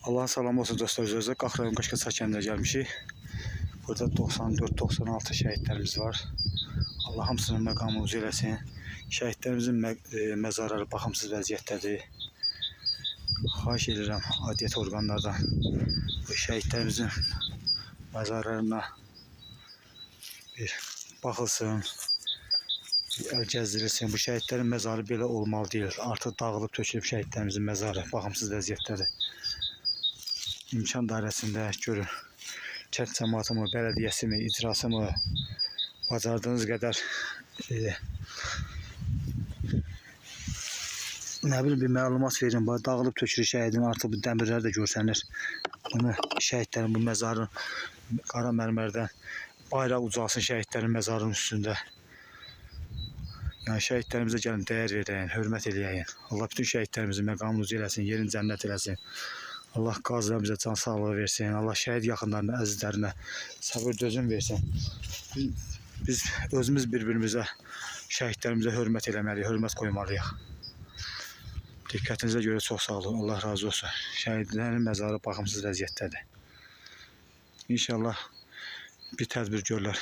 Allahın salamı olsun dostlar üzerinizə. Qax rayon Qaşqasar kəndinə gəlmişik. Burada 94-96 şəhidlərimiz var. Allah hamısının məqamını uca eləsin. Şəhidlərimizin məzarları baxımsız vəziyyətdədir. Xahiş edirəm aidiyyət orqanlardan bu şəhidlərimizin məzarlarına bir baxılsın, bir əl gəzdirilsin. Bu şəhidlərin məzarı belə olmalı deyil. Artıq dağılıb tökülüb şəhidlərimizin məzarı baxımsız vəziyyətdədir. İmkan dairəsində görün. Kənd cəmaatı mı, bələdiyyəsi mi, icrası mı bacardığınız qədər nə bilim bir məlumat verin. Bax dağılıb tökülür şəhidin artıq bu dəmirlər də görsənir. Bunu şəhidlərin bu məzarın qara mərmərdən bayraq ucalsın şəhidlərin məzarının üstündə. Yəni şəhidlərimizə gəlin dəyər verəyin, hörmət eləyəyin. Allah bütün şəhidlərimizin məqamını uca eləsin, yerin cənnət eləsin. Allah qazilərimizə can sağlığı versin. Allah şəhid yaxınlarına, əzizlərinə səbir dözüm versin. Biz özümüz bir-birimizə, şəhidlərimizə hörmət eləməliyik, hörmət qoymalıyıq. Diqqətinizə görə çox sağ olun. Allah razı olsun. Şəhidlərin məzarı baxımsız vəziyyətdədir. İnşallah bir tədbir görürlər.